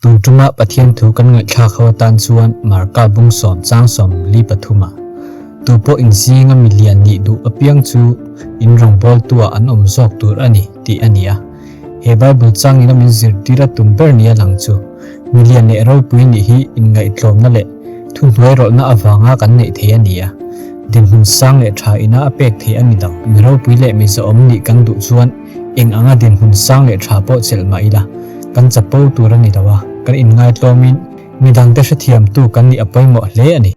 Tun tuma Pathian thu kan ngaihthlak ho atan chuan Marka bung sawm chang 43 ah, Tupawh inzinga milian nih duh apiang chu in rawngbawltuah an awm zawk tur a ni, tih a ni a. He Bible changin a min zirtir a tum ber nia lang chu, milian leh ropui nih hi inngaihtlawmna leh thuhnuairawlhna avanga kan neih thei a ni a. Dinhmun sang leh tha ina a pek theih a ni lo. Mi ropui leh mi zahawm nih kan duh chuan Eng anga dinhmun sang leh tha pawh chelh mah ila, kan chapo tur a ni lo a, kan inngaitlawmin midangte hrethiamtu kan nih a pawimawh hle a ni.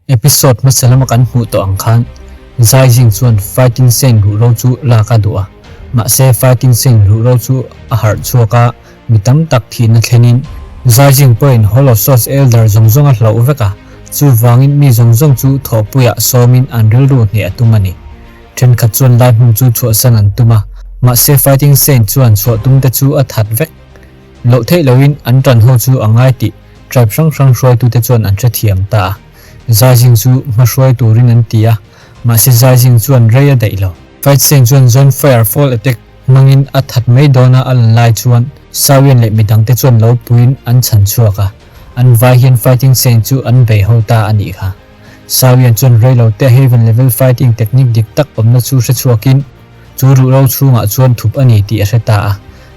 Episode hmasa lama kan hmuh tawh ang khan Zaizing chuan Fighting Saint ruhro chu lak a duh a, mahse Fighting Saint ruhro chu a harh chhuak a, mi tam tak thihna thlenin Zaizing pawhin Hall of Swords Elder zawng zawng a hlauh vek a, chuvangin mi zawng zawng chu thawhpuiah sawmin an rilru hneh a tum a ni. Thenkhat chuan lai hmun chu chhuahsan an tum a, mahse Fighting Saint chuan chhuah tumte chu a that vek. Loh theih loin an tan ho chu a ngai tih tribe hrang hrang hruaitute chuan an hrethiam ta a. Zaizing chu hmahruai turin an ti a, mahse Zaizing chuan rei a daih lo. Fight Seng chuan Zone Fire Fall Attack hmangin a that mai dawna a lan lai chuan Sawian leh midangte chuan lo puiin an chhan chhuak a, an vai hian Fighting Seng chu an bei ho ta a nih kha. Sawian chuan rei lo te Haven Level Fighting Technique dik tak awmna chu hre chhuakin chu ruhro chhungah chuan thup a ni tih a hre ta a.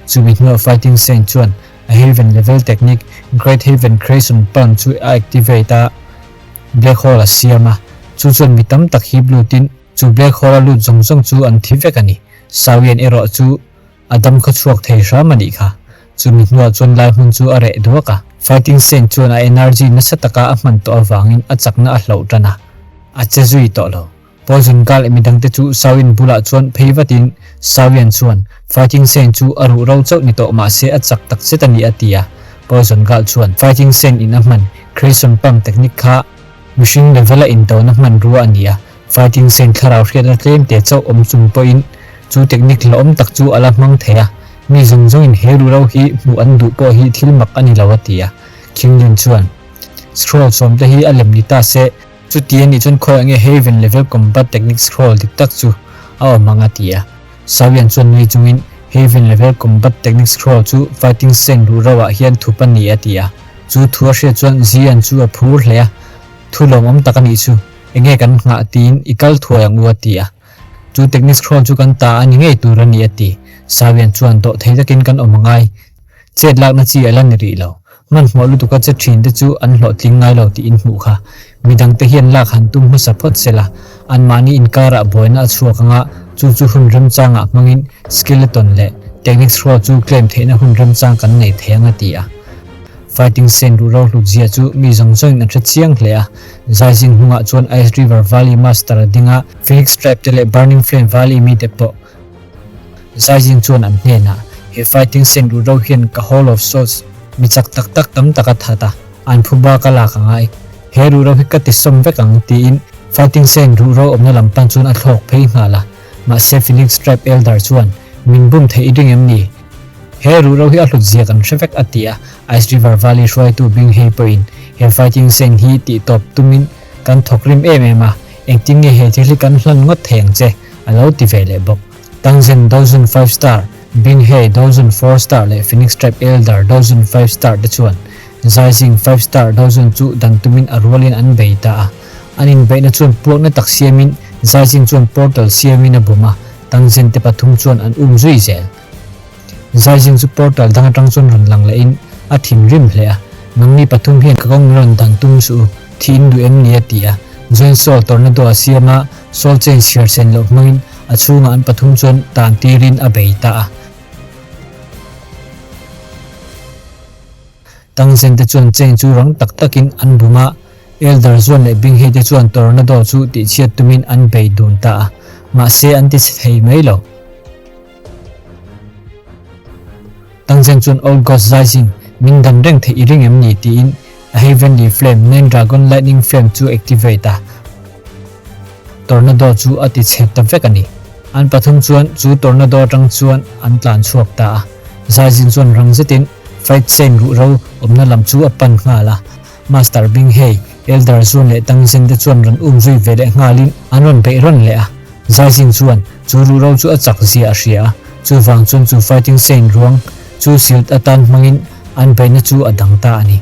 Chumi hnuah Fighting Saint chuan a Haven Level Technique Great Haven Creation Palm chu a activate a, Black Hole a siam a, chu chuan mi tam tak hip lutin chu Black Hole a lut zawng zawng chu an thi vek a ni. Sawian erawh chu a dam khaw chhuak thei hram a nih kha. Chumi hnuah chuan lai hmun chu a reh duak a. Fighting Saint chuan a energy nasa taka a hman tawh avangin a chakna a hloh tan a, a che zui tawh lo. Poison Girl leh midangte chu Sawin bulah chuan phei vatin Sawian chuan Fighting Saint chu a ruh ro chauh ni tawh mahse a chak tak zet a ni a ti a. Poison Girl chuan Fighting Saint in a hman Creation Pump technique kha mihring level a indona hmanrua a ni a, Fighting Saint thlarau hriatna tlem te chauh awm chung pawhin chu technique hlauhawm tak chu a la hmang thei a, mi zawng zawngin he ruh ro hi hmuh an duh pawh hi thil mak a ni lo a ti a. Khinglin chuan Scroll sawmte hi a lem ni ta se, Chuti a nih chuan khawi ange Haven Level Combat Technique Scroll dik tak chu a awm ang a ti a. Sawian chuan nui chungin Haven Level Combat Technique Scroll chu Fighting Saint ruh ro ah hian thup a ni a ti a. Chu thu a hriat chuan Zian chu a phur hle a, Thu lawmawm tak a nih chu, enge kan nghah tiin i kal thuai ang u a ti a. Chu Technique Scroll chu kan ta a ni ngei tur a ni a ti. Sawian chuan dawhthei takin kan awm angai. Chet lakna chi a la ni rih lo. Hmanhmawh lutuka che thin te chu an hlawhtling ngai lo tih in hmuh kha. Midangte hian lak han tum hmasa phawt se la, anmahni inkarah buaina a chhuak anga chu chu hun remchangah hmangin skeleton leh techniques hrual chu claim theihna hun remchang kan nei thei ang a ti a. Fighting Saint ruhro hlutzia chu mi zawng zawngin an hre chiang hle a. Zaizing hnungah chuan Ice River Valley Master a ding a, Phoenix Tribe te leh Burning Flame Valley mite pawh Zaizing chuan an hnenah, He fighting scene ruh ro hian ka Hall of Swords mi chak tak tak tam tak a that a, an phu bak a lak a ngai. He ruh ro hi ka ti sawm vek ang, tiin fighting scene ruh ro awmna lam pan chuan a thlawk phei nghal a. Mahse Phoenix Tribe Elder chuan, Min bum theih i ring em ni? He ruh ro hi a hlut zia kan hre vek, a ti a. Ice River Valley hruaitu Bing Hei pawhin he fighting scene hi tihtawp tumin kan thawk rim em em a, engtin nge he thil hi kan hlan ngawt thei ang che? A lo ti ve leh bawk. Tangzen Dozun Five Star, Binghei Dozun Four Star leh Phoenix Tribe Elder Dozun Five Star te chuan Zaizing Five Star Dozun chu dan tumin a rualin an bei ta a. An inbeihna chuan puakna tak siamin Zaizing chuan portal siamin a bum a, Tangzen te pathum chuan an um zui zel. Zaizing chu portal dang atang chuan rawn lang lehin a thinrim hle a, Nangni pathum hian ka kawng rawn dan tum suh u, thi in duh em ni a ti a. Join Soul tornado a siam a, Soul chain chhiar sen loh hmangin a chhungah an pathum chuan tan tirin a bei ta a. Tangzen te chuan chain chu rang tak takin an bum a, Elder Zuan leh Binghei te chuan tornado chu tihchhiat tumin an bei dun ta a, mahse an ti chhe thei mai lo. Tangzen chuan Old Ghost Zaizing min dan reng theih i ring em ni tiin a Heavenly Flame Nine Dragon Lightning Flame chu activate a, tornado chu a ti chhe ta vek a ni. An pathum chuan chu tornado atang chuan an tlan chhuak ta a, Zaizing chuan rang zetin Fight Chain ruhro awmna lam chu a pan nghal a, Master Bing hei. Elder Zun leh Tangzen te chuan rawn um zui ve leh nghalin an rawn beih rawn leh a. Zaizing chuan chu ruhro chu a chak zia a hria a, chuvang chuan chu Fighting Saint ruang chu shield atan hmangin an beihna chu a dang ta a ni.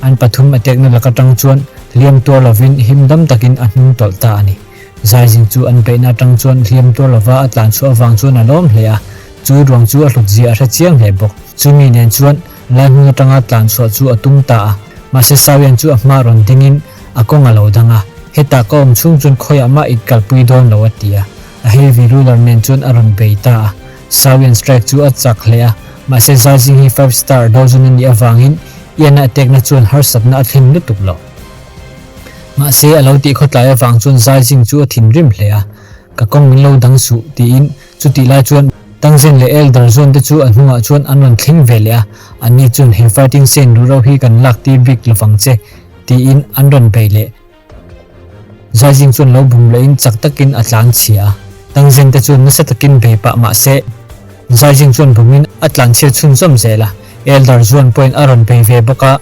An pathum attack-na lak atang chuan hliam tuar lovin him dam takin a hnung tawlh ta a ni. Zaizing chu an beihna atang chuan hliam tuar lova a tlan chhuah avang chuan a lawm hle a, chu ruang chu a hlut zia a hre chiang hle bawk. Chumi nen chuan lai hmun atanga tlan chhuah chu a tum ta a, mahse Sawian chu a hma rawn dingin a kawng a lo dang a, hetah ka awm chhung chuan khawiah mah it kalpui dawn lo a ti a, a heavy ruler nen chuan a rawn bei ta a. Sawian strike chu a chak hle a, mahse Zaizing hi five star dozun a nih avangin Ian-a attack-na chuan harsatna a thlen lutuk lo. Mahse a lo tih khawtlai avang chuan Zaizing chu a thinrim hle a, Ka kawng min lo dang suh tiin chutih lai chuan Tangzen leh Elder zawn te chu a hnungah chuan an rawn thleng ve leh a, anni chuan he fighting scene ruhro hi kan lak tir bik lovang che tiin an rawn bei leh. Zaizing chuan lo bum lehin chak takin a tlan chhia a, Tangzen te chuan nasa takin bei pah mahse Zaizing chuan bumin a tlan chhia chhunzawm zel a, Elder zuan pawhin a rawn bei ve bawk a.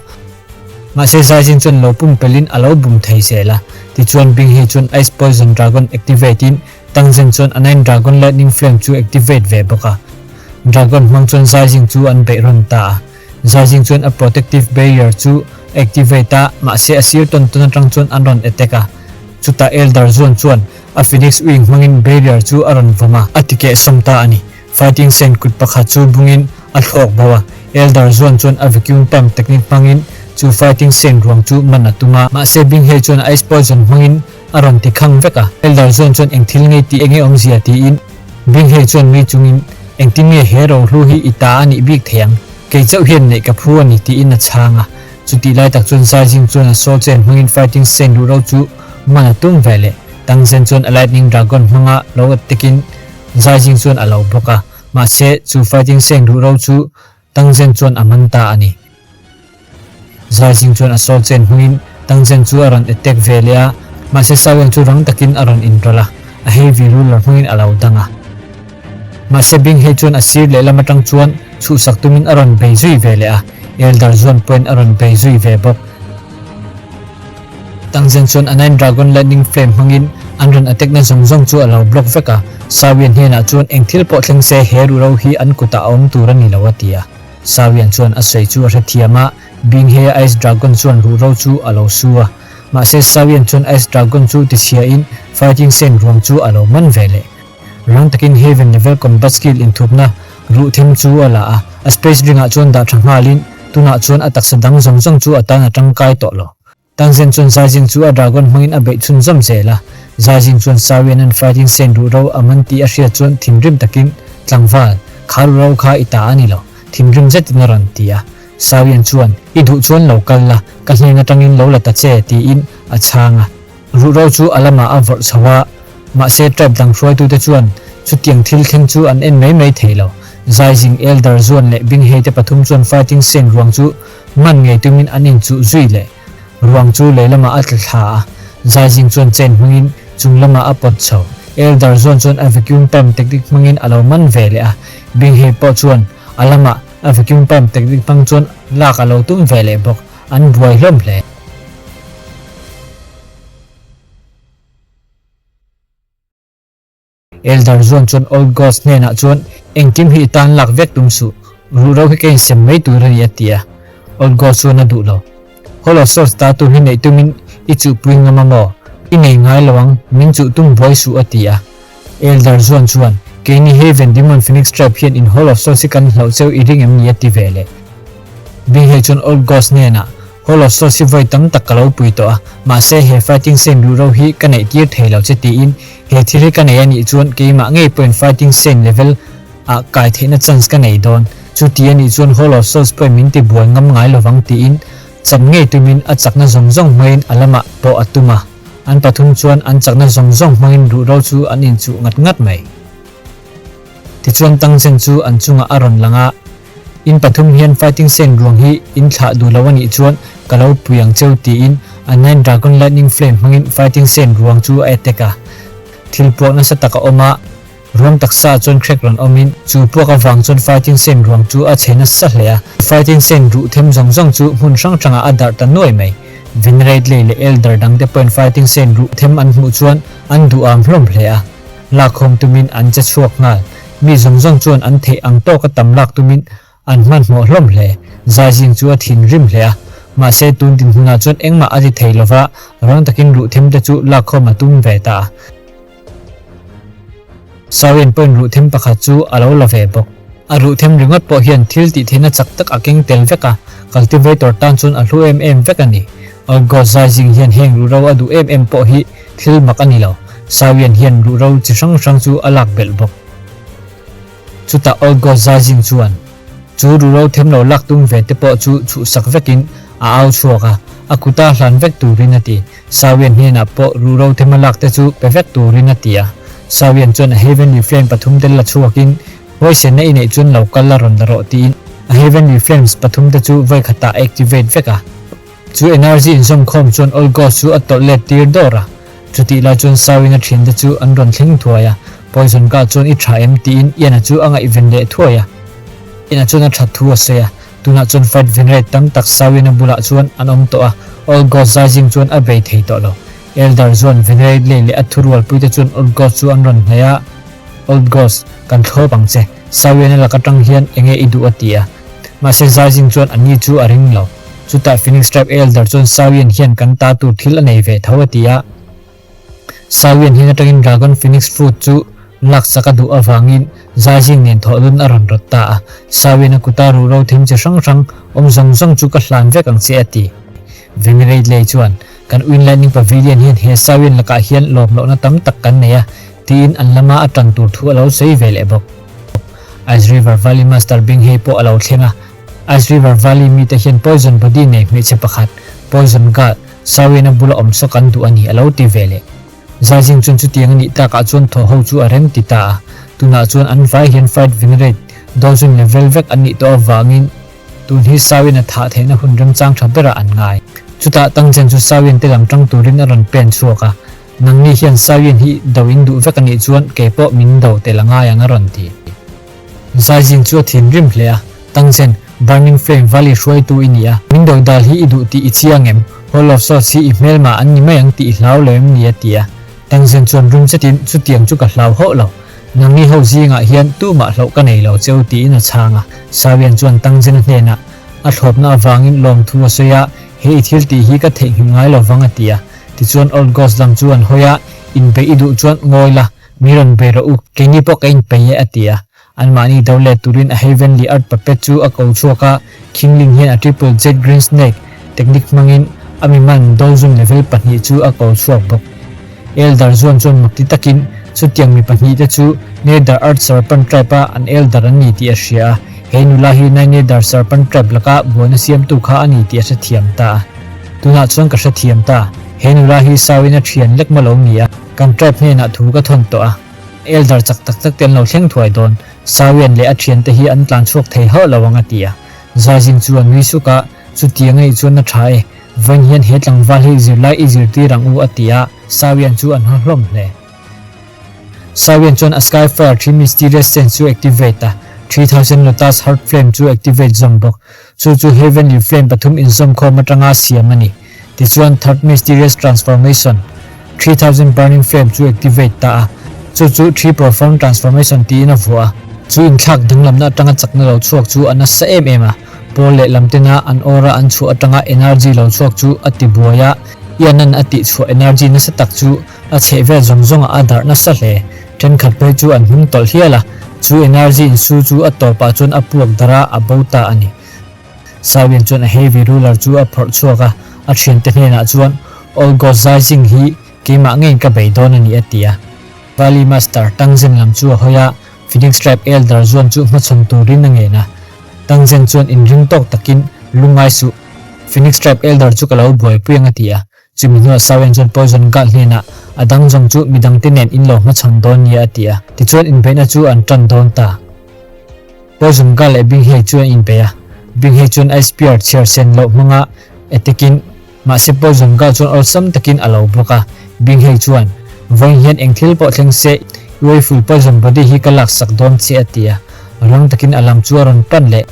Mahse Zaizing chuan lo pumpelhin a lo bum thei zel a, tichuan Binghe chuan Ice Poison Dragon activate in Tangzen chuan a Nine Dragon Lightning Flame chu activate ve bawk a. Dragon hmang chuan Zaizing chu an beih rawn ta a. Zaizing chuan a Protective Barrier chu a activate a, mahse a sir tawn tawn atang chuan an rawn attack a. Chutah Elder Zuan chuan a Phoenix Wing hmangin Barrier chu a rawn vawm a, a tikehsawm ta a ni. Fighting Saint kut pakhat chu bungin a thlawk bo a, Elder Zuan chuan a vacuum pump technique hmangin chu Fighting Saint ruang chu man a tum a. Mahse Binghei chuan Ice Poison hmangin a rawn ti khang vek a, Elder Zuan chuan eng thil nge tih enge awmzia tiin Binghei chuan nui chungin engtin nge he rohlu hi i ta a nih bik thei ang, kei chauh hian neih ka phu a ni tiin a chhang a. Chutih lai tak chuan Zaijing chuan a Soul Chain hmangin Fighting Saint ruhro chu man a tum ve leh. Tangzen chuan a Lightning Dragon hmanga lo attack-in Zaijing chuan a lo bawk a, mahse chu fighting seng duh ro chu Tangzen chuan a man ta a ni. Zaijing chuan a soul chain hmangin Tangzen chu a rawn attack ve leh a, mahse Sawian chu rang takin a rawn inrawlh a, a heavy ruler hmangin a lo dang a. Mahse Binghei chuan a sir lehlam atang chuan chhuhsak tumin a rawn bei zui ve leh a, Elder Zuan pawhin a rawn bei zui ve bawk. Tangzen chuan a Nine Dragon Lightning Flame hmangin an rawn attack na zawng zawng chu a lo block vek a, Sawian hnenah chuan eng thil pawh thleng se he ruhro hi an kutah a awm tur a ni lo a ti a. Sawian chuan a sawi chu a hrethiam a, Binghe Ice Dragon chuan ruhro chu a lo su a. Mahse Sawian chuan Ice Dragon chu tichhiain Fighting Saint ruang chu a lo man ve leh. Rang takin Heaven Level Combat Skill inthupna ruh them chu a la a, a Space Ring ah chuan dah tha nghalin tunah chuan a taksa dang zawng zawng chu a tan a tangkai tawh lo. Tangzen chuan Zaizing chu a dragon hmangin a beih chhunzawm zel a, Zaizing chuan Sawian an fighting sen ruh ro a man tih a hriat chuan thinrim takin, Tlangval, kha ruh ro kha i ta a ni lo, thinrim zetin a rawn ti a. Sawian chuan, I duh chuan lo kal la, ka hnen atangin lo la ta che, tiin a chhang a. Ruh ro chu a lamah a vawrh chho a, mahse tribe dang hruaitute chuan chutiang thil thleng chu an en mai mai thei lo. Zaizing, Elder Zuan leh Binghei te pathum chuan fighting scene ruang chu Man ngei tumin an inchuh zui leh. Ruang chu lei lamah a tla thla a, Zaizing chuan chain hmangin chung lamah a pawt chho. Elder zawn chuan a vacuum pump technique hmangin a lo man ve leh a, Binghei pawh chuan a lamah a vacuum pump technique hmang chuan lak a lo tum ve leh bawk. An buai hlawm hle. Elder Zuan chuan Old Ghost hnenah chuan, Engkim hi i tan lak vek tum suh, ruhro hi ka insem mai tur a ni a ti a. Old Ghost chuan a duh lo. Hollow Source ta tur hi neih tumin i chuhpui ngam a maw? I nei ngai lo ang, min chuh tum buai suh a ti a. Elder Zuan chuan, Keini Haven Demon Phoenix Tribe hian in Hollow Source hi kan hlauh cheu i ring em ni a ti ve leh. Binghei chuan Old Ghost hnenah, Hall of Swords hi vawi tam tak ka lo pui tawh a, mahse he Fighting Saint ruhro hi ka neih tir thei lo che tiin he thil hi ka nei a nih chuan keimah ngei pawhin Fighting Saint level ah kai theihna chance ka nei dawn. Chuti a nih chuan Hall of Swords pawhin min ti buai ngam ngai lovang tiin chan ngei tumin a chakna zawng zawng hmangin a lamah pawh a tum a. An pathum chuan an chakna zawng zawng hmangin ruhro chu an inchuh ngat ngat mai. Tichuan Tangzen chu an chungah a rawn lang a. In pathum hian fighting scene ruang hi in thlah duh lo a nih chuan ka lo pui ang cheu tiin a Nine Dragon Lightning Flame hmangin fighting scene ruang chu a attack a. Thil puak nasa tak a awm a, ruang taksa ah chuan crack rawn awmin chu puak avang chuan fighting scene ruang chu a chhe nasa hle a. Fighting scene ruh them zawng zawng chu hmun hrang hrangah a darh ta nuai mai. Venerate lei leh Elder dangte pawhin Fighting Saint ruh them an hmuh chuan an duham hlawm hle a. Lakkhawm tumin an che chhuak nghal. Mi zawng zawng chuan an theih ang tawka tam lak tumin an hmanhmawh hlawm hle. Zaizing chu a thinrim hle a. Mahse tun dinhmunah chuan engmah a ti thei lova, rang takin ruh them te chu lakkhawm a tum ve ta a. Sawian pawhin ruh them pakhat chu a lo la ve bawk. A ruh them ringawt pawh hian thil tih theihna chak tak a keng tel vek a, cultivator tan chuan a hlu em em vek a ni. Old God Zaizing hian heng ruhro a duh em em pawh hi thil mak a ni lo. Sawian hian ruhro chi hrang hrang chu a lak belh bawk. Chutah Old God Zaizing chuan chu ruhro them lo lak tum ve te pawh chu chhuhsak vekin a au chhuak a, a kuta hlan vek turin a ti. Sawian hnenah pawh ruhro thema lak te chu pe vek turin a ti a. Sawian chuan a Heavenly Flame pathum te la chhuakin, Huaisenna i neih chuan lo kal la rawn la rawh tiin a Heavenly Flames pathum te chu vawi khatah a activate vek a. Chu energy inzawmkhawm chuan Old Ghost chu a tawlh let tir dawr a. Chutih lai chuan Sawina thiante chu an rawn thleng thuai a, Poison Guard chuan i tha em tiin Ian-a chu a ngaihven leh thuai a. Ian-a chuan a that thu a sawi a, tunah chuan Fight Venerate tam tak Sawina bulah chuan an awm tawh a, Old Ghost zaizing chuan a bei thei tawh lo. Elder chuan Venerate lei leh a thurualpuite chuan Old Ghost chu an rawn hnaih a, Old Ghost, kan thlawp ang che, Sawina lak atang hian enge i duh a ti a. Mahse zaizing chuan a ni chu a ring lo. Chutah Phoenix Tribe Elder chuan Sawian hian kan ta tur thil a nei ve tho a ti a. Sawian hian atangin Dragon Phoenix Fruit chu laksak a duh avangin Zaizing nen thawhlun a rawn rawt ta a. Sawian a kuta ruhro thim chi hrang hrang awm zawng zawng chu ka hlan vek ang che a ti. Venerate Lei chuan, Kan Wind Lightning Pavilion hian he Sawian lakah hian lawm lohna tam tak kan nei a, tiin an lama a tan tur thu a lo sawi ve leh bawk. Ice River Valley Master Binghei pawh a lo thleng a. Ice River Valley mite hian Poison Body nei hmeichhe pakhat, Poison Girl, Sawina bula awm sawk an duh a ni, a lo ti ve leh. Zaizing chuan chutiang a nih takah chuan thaw ho chu a rem ti ta a. Tunah chuan an vai hian Fight Venerate, Dozun level vek an nih tawh avangin tun hi Sawina thah theihna hun remchang tha berah an ngai. Chutah Tangchen chu Sawin te lam tang turin a rawn pen chhuak a. Nangni hian Sawin hi do in duh vek a nih chuan keipawh min do tel a ngai ang a rawn ti. Zaizing chu a thinrim hle a, Tangchen, Burning Flame Valley hruaitu i ni a, min do dal hi i duh tih i chiang em? Hall of Swords hi i hmelma an ni mai ang tih i hlau lo em ni? a ti a. Tangchen chuan rum zetin, Chutiang chu ka hlau hauh lo. Nangni ho zingah hian tumah hlauh ka nei lo cheu tiin a chhang a. Sawian chuan Tangchen-a hnenah a thlawpna avangin lawmthu a sawi a, He i thil tih hi ka theihnghilh ngai lo vang a ti a. Tichuan Old Ghost lam chu an hawi a, Inbeih i duh chuan ngawi la, Mi rawn bei rawh u, keini pawh ka inpeih e, a ti a. Anmahni do let turin a Heavenly Earth Puppet chu a ko chhuak a, Khingling hian a Triple Jet Green Snake technique hmangin a mi man Dozun level pahnih chu a ko chhuak bawk. Elder Zuan chuan makti takin chutiang mi pahnihte chu Nether Earth Serpent Tribe-a an Elder an ni tih a hria a, he nula hi Nether Serpent Tribe laka buaina siamtu kha a ni tih a hrethiam ta a. Tunah chuan ka hrethiam ta, he nula hi Sauin a thian lek maw lo ni a. Kan tribe hnenah thu ka thawn tawh a, elder chak tak tak te an lo thleng thuai dawn, Sawian leh a thiante hi an tlan chhuak thei hauh lo ang a ti a. Zaizing chu a nui suk a, Chutiang a nih chuan a tha e, vawiin hian he tlangval hi zirlai i zirtir ang u a ti a, Sawian chu an haw hlawm hle. Sawian chuan a Skyfire thi Mysterious Sense chu activate a, 3000 Lotus Heart Flame chu activate zawm bawk. Chu chu Heavenly Flame pathum inzawmkhawm atanga siam a ni. Tichuan Third Mysterious Transformation, 3000 Burning Flame chu activate ta a, chu chu Three Profound Transformation tiin a vuah a. Chu inthlak danglamna atanga chakna lo chhuak chu a nasa em em a, pawl leh lam tena an aura an chhuah atanga energy lo chhuak chu a ti buai a, Ian-a'n a tihchhuah energy nasa tak chu a chhehvel zawng zawngah a darh nasa hle. Thenkhat phei chu an hnung tawlh hial a, chu energy insu chu a tawpah chuan a puak darh a, a bo ta a ni. Sawian chuan a heavy ruler chu a phawrh chhuak a, a thiante hnenah chuan, Old God Zaizing hi keimah ngeiin ka bei dawn a ni a ti a. Valley Master Tangzen lam chu a hawi a, Phoenix Tribe Elder zuan chu hmachhawn turin a ngen a. Tangzen chuan inring tawk takin, Lungngai suh, Phoenix Tribe Elder chu ka lo buaipui ang a ti a. Chumi hnuah Sawian chuan Poison Guard hnenah, A dang zawng chu midangte nen in lo hmachhawn dawn nia a ti a. Tichuan inbeihna chu an tan dawn ta. Poison Guard leh Binghei chu an inbeih a. Binghei chuan Ice Spear chhiar sen loh hmanga attack-in, mahse Poison Guard chuan awlsam takin a lo block a. Binghei chuan, Vawiin hian eng thil pawh thleng se, i Wayful Poison Body hi ka laksak dawn che a ti a. Rang takin a lam chu a rawn pan leh.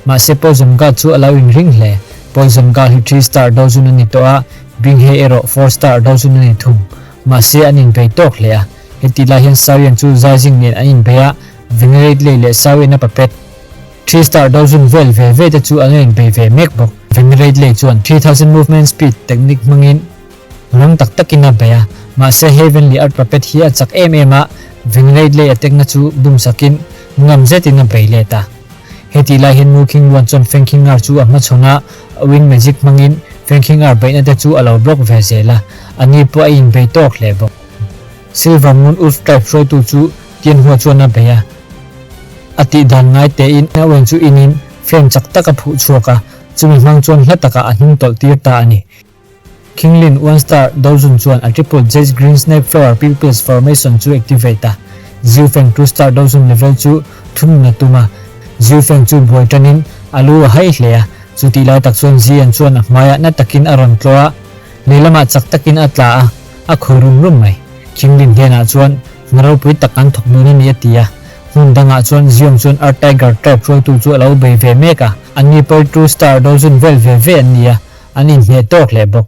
Mahse Poison Guard chu a lo inring hle. Poison Girl hi Three Star Dozun a ni tawh a, Binghe erawh Four Star Dozun a ni thung. Mahse an inbei tawk hle a. Heti lai hian Sawian chu Zaizing nen an inbei a, Venerate Lei leh Sawian a puppet Three Star Dozun vel ve ve te chu an la inbei ve mek bawk. Venerate Lei chuan 3000 Movement Speed technique hmangin rang tak takin a bei a, mahse Heavenly Earth Puppet hi a chak em em a, Venerate Lei attack na chu bum sakin ngam zetin a bei let a. Hetih lai hian Mu King Luan chuan Feng King Ar chu a hmachhawn a, a wind magic hmangin Feng King Ar beihna te chu a lo block ve zel a, a ni pawh a inbei tawk hle bawk. Silver Moon Wolf Tribe hruaitu chu Tianhua chuan a bei a, a tih dan ngai tein a wen chu inin flame chak tak a phuh chhuak a, chumi hmang chuan hla takah a hnung tawlh tir ta a ni. Qinglin One Star Dozun chuan a Triple Jade Green Snake Flower Pupils Formation chu activate a, Xiu Feng Two Star Dozun level chu thunun a tum a. Xiu Feng chu buai tanin a lu a hai hle a, chutih lai tak chuan Ziyan chuan a hmaiah na takin a rawn tlawh a, lehlamah chak takin a tla a, a khawi rum rum mai. Qinglin hnenah chuan hna ropui tak an thawk dun a ni a ti a, hmun dangah chuan Zion chuan Earth Tiger Tribe hruaitu chu a lo bei ve mek a, anni pawh Two Star Dozun vel ve ve an ni a, An inhneh tawk hle bawk.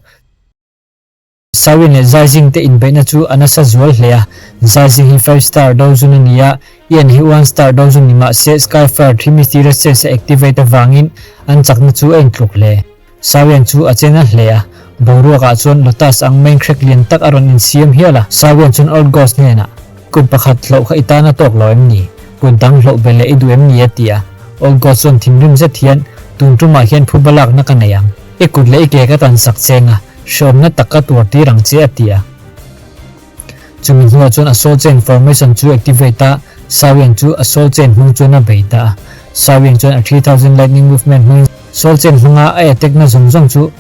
Sawin leh Zaizing te inbeihna chu a nasa zual hle a, Zaizing hi five star dozun a ni a, Ian hi one star dozun ni mah se Skyfire thi mysterious chest a activate avangin an chakna chu a intluk hle. Sawian chu a chena hle a, boruakah chuan Lotus ang main crack lian tak a rawn insiam hial a, Sawian chuan Old Ghost hnenah, Kut pakhat hlauh kha i tan a tawk lo em ni? Kut dang hlauh be leh i duh em ni? a ti a. Old Ghost chuan thinrim zet hian, Tun tumah hian phuba lakna ka nei ang. I kut leh i ke ka tan sak cheng a, hreawmna tak ka tuar tir ang che, a ti a. Chumi hnuah chuan a soul chain formation chu activate a, Sawian chu a soul chain hmang chuan a bei ta a. Sawian chuan a 3000 lightning movement hmangin soul chain hmanga a attack na zawng zawng chu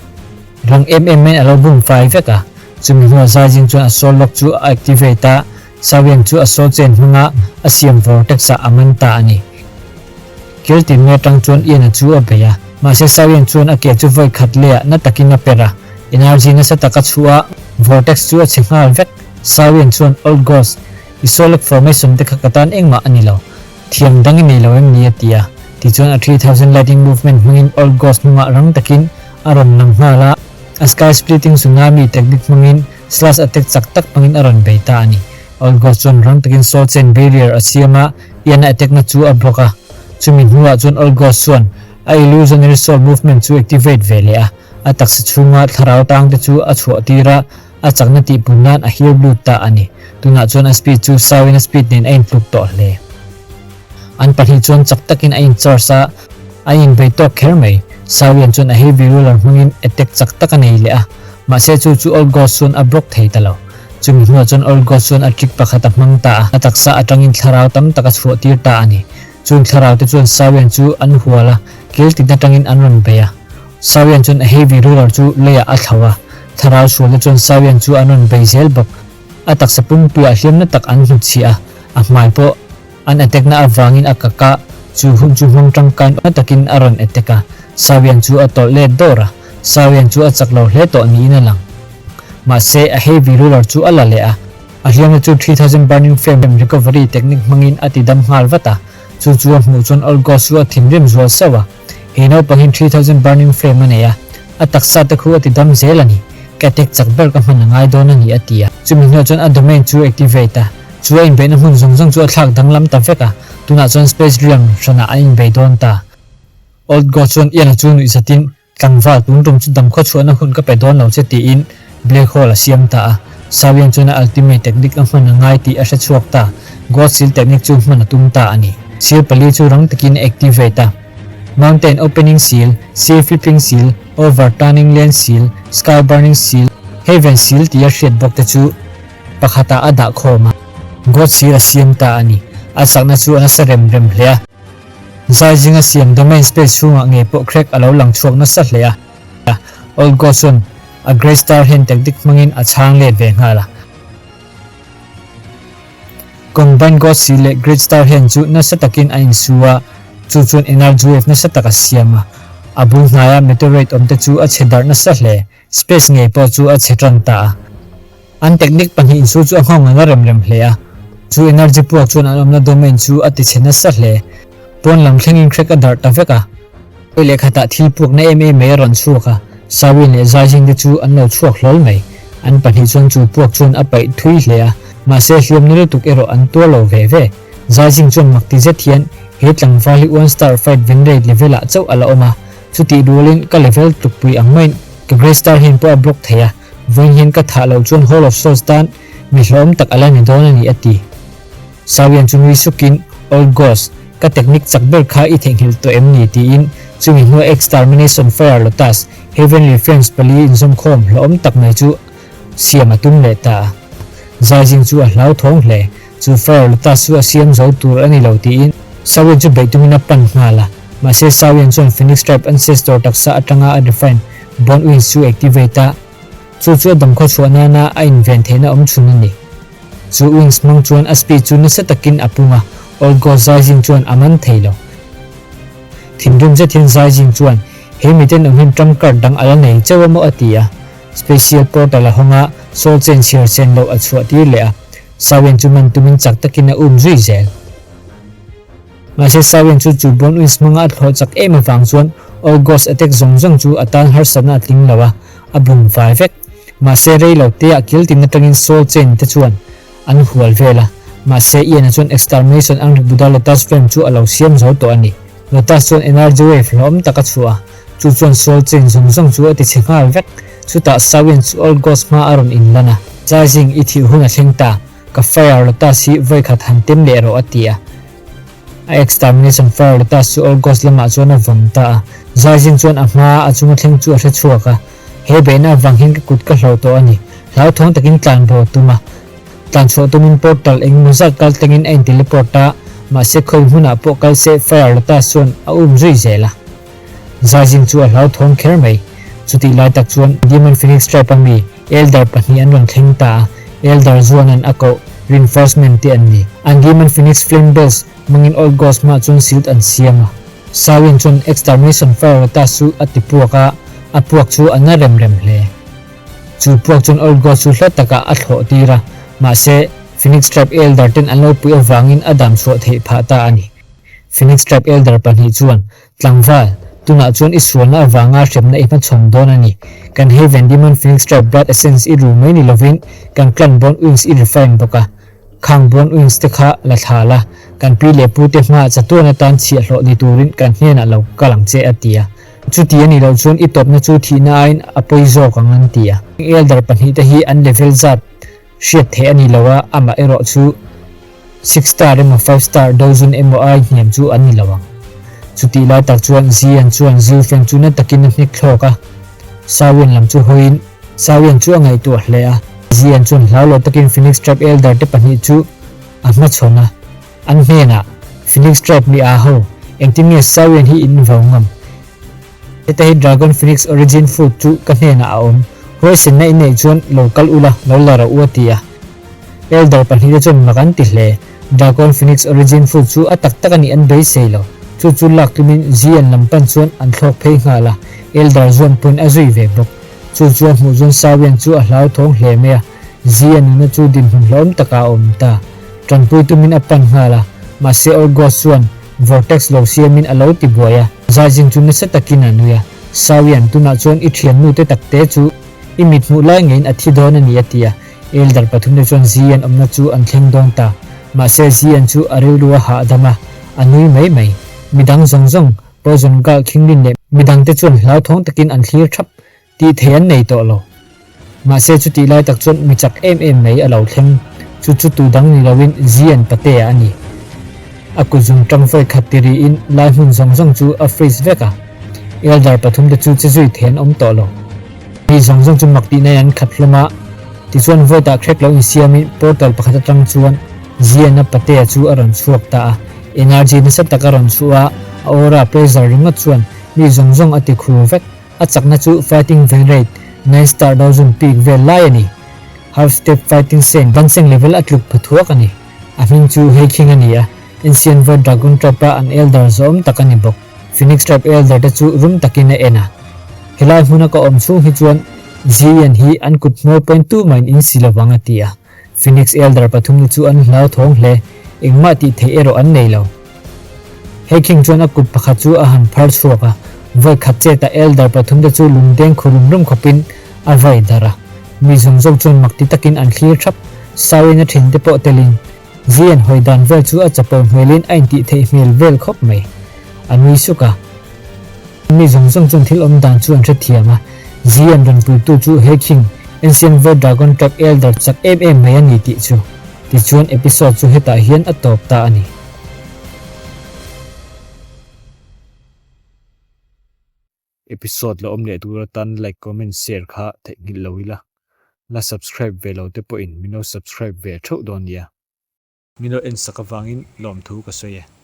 rang em em maiin a lo bum fai vek a. Chumi hnuah Zaizing chuan a soul lock chu a activate a, Sawian chu a soul chain hmanga a siam vortex ah a man ta a ni. Kil tin nge tang chuan Ian-a chu a bei a, mahse Sawian chuan a ke chu vawi khat lehah na takin a per a, energy nasa tak a chhuah a, vortex chu a chhe nghal vek. Sawian chuan Old Ghost, i soul lock formation te kha ka tan engmah a ni lo. Thiam dang i nei lo em ni? a ti a. Tichuan a 3000 lightning movement hmangin Old Ghost hnungah rang takin a rawn lang nghal a, a sky splitting tsunami technique hmangin slash attack chak tak hmangin a rawn bei ta a ni. Old Ghost chuan rang takin soul chain barrier a siam a, Ian-a attack na chu a block a. Chumi hnuah chuan Old Ghost chuan a illusionary soul movement chu activate ve leh a, a taksa chhunga thlarau tang te chu a chhuah tir a, a chakna tihpun nan a heal lut ta a ni. Tunah chuan a speed chu Sawin-a speed nen a intluk tawh hle. An pahnih chuan chak takin a in-charge a, a inbei tawk kher mai. Sawian chuan a heavy ruler hmangin attack chak tak a nei leh a, mahse chu chu Old Ghost chuan a block thei ta lo. Chumi hnuah chuan Old Ghost chuan a trick pakhat a hmang ta a, a taksa atangin thlarau tam tak a chhuah tir ta a ni. Chung thlarau te chuan Sawian chu an hual a, kil tin atangin an rawn bei a. Sawian chuan a heavy ruler chu leiah a thlo a, thlarau sual te chuan Sawian chu an rawn bei zel bawk. A taksa pumpuiah hliamna tak an hnutchhiah a, a hmai pawh an attack na avangin a kak a, chu hun chu hmang tangkai na takin a rawn attack a, Sawian chu a tawlh let dawr a, Sawian chu a chak lo hle tawh niin a lang. Mahse, a heavy ruler chu a la leh a, a hliamna chu 3000 burning flame recovery technique hmangin a ti dam nghal vat a, chu chu a hmuh chuan Old Ghost chu a thinrim zual sauh a, he naupangin 3000 burning flame a nei a, a taksa te khu a ti dam zel a ni, ka attack chak ber ka hman a ngai dawn a ni a ti a. Chumi hnuah chuan a domain chu activate a, Chu a inbeihna hmun zawng zawng chu a thlak danglam ta vek a, tunah chuan Space Realm hranah an inbei dawn ta. Old God chuan Ian-a chu nuih zatin, Tlangval, tun tum chu damkhaw chhuahna hun ka pe dawn lo che tiin Black Hole a siam ta a. Sawian chuan a ultimate technique a hman a ngai tih a hre chhuak ta, God Seal technique chu hman a tum ta a ni. Seal pali chu rang takin a activate a, Mountain Opening Seal, Sea Flipping Seal, Overturning Land Seal, Sky Burning Seal, Heaven Seal tia hriat bawk te chu Pakhatah a dah khawm a, God sir a siam ta a ni. A chakna chu a nasa rem rem hle a. Zai zinga siam domain space chhungah ngei pawh crack a lo lang chhuak nasa hle a. Old God chuan a Great Star hian tactic hmangin a chhang let ve nghal a. Combined God Seal leh Great Star hian chu nasa takin a insu a, chu chuan energy wave nasa tak a siam a. A bul hnaia meteorite awmte chu a chhe darh nasa hle. Space ngei pawh chu a chhe tan ta a. An technique pahnih insu chu a nghawng an la rem rem hle a. Chu energy puak chuan an awmna domain chu a ti chhe nasa hle. Pawn lam thlengin crack a darh ta vek a. Vawi leh khatah thil puakna em em mai a rawn chhuak a, Sawin leh Zaizing te chu an lo chhuak hlawl mai. An pahnih chuan chu puak chuan a paih thui hle a, mahse hliamna lutuk erawh an tuar lo ve ve. Zaizing chuan mak ti zet hian he tlangval hi one star fight venerate level ah chauh a la awm a, chutih rualin ka level tlukpui ang maiin ka grey star hian pawh a block thei a, vawiin hian ka thah loh chuan Hall of Souls tan mi hlawm tak a la ni dawn a ni a ti. Sawian chu nui sukin, Old Ghost, ka technique chak ber kha i theihnghilh tawh em ni? tiin chumi hnua Extermination Fire Lotus, Heavenly Flames pali inzawmkhawm hlawhawm tak mai chu siam a tum leh ta a. Zaizing chu a hlauthawng hle, chu Fire Lotus chu a siam zo tur a ni lo tiin Sawian chu beih tumin a pan nghal a. Mahse Sawian chuan Phoenix Tribe Ancestor taksa atanga a refine Bone Wings chu activate a, chu chu a damkhaw chhuah nana a inven theihna awmchhun a ni. Chu wings hmang chuan a speed chu nasa takin a pung a, Old Ghost Zaizing chuan a man thei lo. Thinrim zet hian Zaizing chuan, He miten awm hian trump card dang a la nei chauh a maw a ti a. Special portal a hawng a, Soul Chain chhiar sen loh a chhuah tir leh a. Sawian chu man tumin chak takin a um zui zel. Mahse Sawian chu chu Bone Wings hmanga a thlawh chak em avang chuan Old Ghost attack zawng zawng chu a tan harsatna a tling lo a, a bum fai vek. Mahse rei lo te ah kil tin atangin Soul Chain te chuan an hual vel a, mahse Ian-a chuan Extermination Angry Buddha Lotus Flame chu a lo siam zo tawh a ni. Lotus chuan Energy Wave hlawm tak a chhuah a, chu chuan Soul Chain zawng zawng chu a ti chhe nghal vek. Chutah Sawian chu Old Ghost hma a rawn inlan a, Zaizing i thih hun a thleng ta, ka Fire Lotus hi vawikhat han tem leh rawh a ti a. A extermination fire lotus chu Old Ghost lamah chuan a vawm ta a, Zaizing chuan a hmaa a chunga thleng chu a hre chhuak a, He beihna avang hian ka kut ka hloh tawh a ni. Hlauthawng takin tlan bo a tum a. Tlan chhuah tumin portal engemaw zat kal tlengin a in-teleport a, mahse khawi hmunah pawh kal se fire lotus chuan a um zui zel a. Zaizing chu a hlauthawng kher mai. Chutih lai tak chuan Demon Phoenix Tribe a mi Elder pahnih an rawn thleng ta a, Elder Zuanan a koh Reinforcement te an ni. An Demon Phoenix Flame Bells hmangin Old Ghost hmaah chuan shield an siam a. Sawin chuan Extermination Fire Lotus chu a ti puak a, a puak chu a na rem rem hle. Chu puak chuan Old Ghost chu hla takah a thlawh tir a, mahse Phoenix Tribe Elder ten an lo puih avangin a dam chhuah theih phah ta a ni. Phoenix Tribe Elder pahnih chuan Tlangval, tunah chuan i sualna avanga hremna i hmachhawn dawn a ni. Kan Heaven Demon Phoenix Tribe Blood Essence i ru mai ni lovin kan clan Bone Wings i refine bawk a. Khang Bone Wings te kha la thla la, kan pi leh pu te hmaah chatuan atan chhiahhlawh ni turin kan hnenah lo kal ang che a ti a. Chuti a nih loh chuan i tawpna chu thihna aiin a pawi zawk ang an ti a. Elder pahnihte hi an level zat hriat theih a ni lo a, amah erawh chu six star emaw five star dozun emaw ai hniam chu an ni lo ang. Chutih lai tak chuan Zian chuan Ziufeng chu na takin a hnek thlawk a, Sawian lam chu hawiin Sawian chu a ngaihtuah hle a. Zian chuan hlau lo takin Phoenix Tribe Elder te pahnih chu a hmachhawn a, an hnenah, Phoenix Tribe mi aa ho, engtin nge Sawian hi in vau ngam? Heta hi Dragon Phoenix Origin Fruit chu ka hnenah a awm. Huaisenna i neih chuan lo kal ula, lo la rawh u a ti a. Elder pahnihte chuan mak an ti hle. Dragon Phoenix Origin Fruit chu a tak tak a nih an beisei lo. Chu chu lak tumin Zion lam pan chuan an thlawk phei nghal a, Elder zuan pawhin a zui ve bawk. Chu chu a hmuh chuan Sawian chu a hlauthawng hle mai a, Zion nuna chu dinhmun hlauhawm takah a awm ta. Tanpui tumin a pan nghal a, mahse Orgos chuan Vortex lo siamin a lo ti buai a, Zaizing chu nasa takin a nui a, Sawian, tunah chuan i thiannu te takte chu i mit hmuh lai ngeiin a thi dawn a ni a ti a. Elder pathumte chuan Zian awmna chu an thleng dawn ta. Mahse Zian chu a rilru a hahdam a, a nui mai mai. Midang zawng zawng, Poison Girl Khinglin leh midangte chuan hlauthawng takin an thlir thap. Tih thei an nei tawh lo. Mahse chutih lai tak chuan mi chak em em mai a lo thleng. Chu chu tu dang ni loin Zian Patea a ni. A kut zung tang vawi khat ti riin lai hmun zawng zawng chu a freeze vek a. Elder pathum te chu che zui thei an awm tawh lo. Mi zawng zawng chu mak tihna in an khat hlawm a. Tichuan vawi tah crack lo insiamin portal pakhat atang chuan Zian-a Patea chu a rawn chhuak ta a. Energy nasa tak a rawn chhuah a, a aura pressure ringawt chuan mi zawng zawng a ti khur vek. A chakna chu Fighting Venerate, Nine Star Dozun peak vel lai a ni. Half Step Fighting Saint Banseng level a tluk pha thuak a ni. A hming chu Hei King a ni a, Ancient Void Dragon Tribe a an Elder zawm tak a ni bawk. Phoenix Tribe Elder te chu rum takin a en a. Helai hmuna ka awm chhung hi chuan Zion hi an kut hmawr pawhin tumahin in si lovang a ti a. Phoenix Elder pathumna chu an hlauthawng hle, engmah tih theih erawh an nei lo. Hei King chuan a kut pakhat chu a han phar chhuak a, Vawi khat chet a Elder pathumte chu lungdeng khu rum rum khawpin a vai darh a. Mi zawng zawng chuan mak ti takin an thlir thap. Sawiin a thinte pawh telin Zian hawi dan vel chu a chapo hmelin a intih theih hmel vel khawp mai. A nui suk a. Mi zawng zawng chuan thil awm dan chu an hrethiam a. Zian rawn puitu chu he khing Ancient Void Dragon Tribe Elder chak em em mai a ni tih chu. Tichuan episode chu hetah hian a tawp ta a ni. Episode la awm leh tur atan like, comment, share kha theihnghilh lo ila. La subscribe ve lo te pawhin min lo subscribe ve theuh dawn nia. Min lo en sak avangin lawmthu ka sawi e.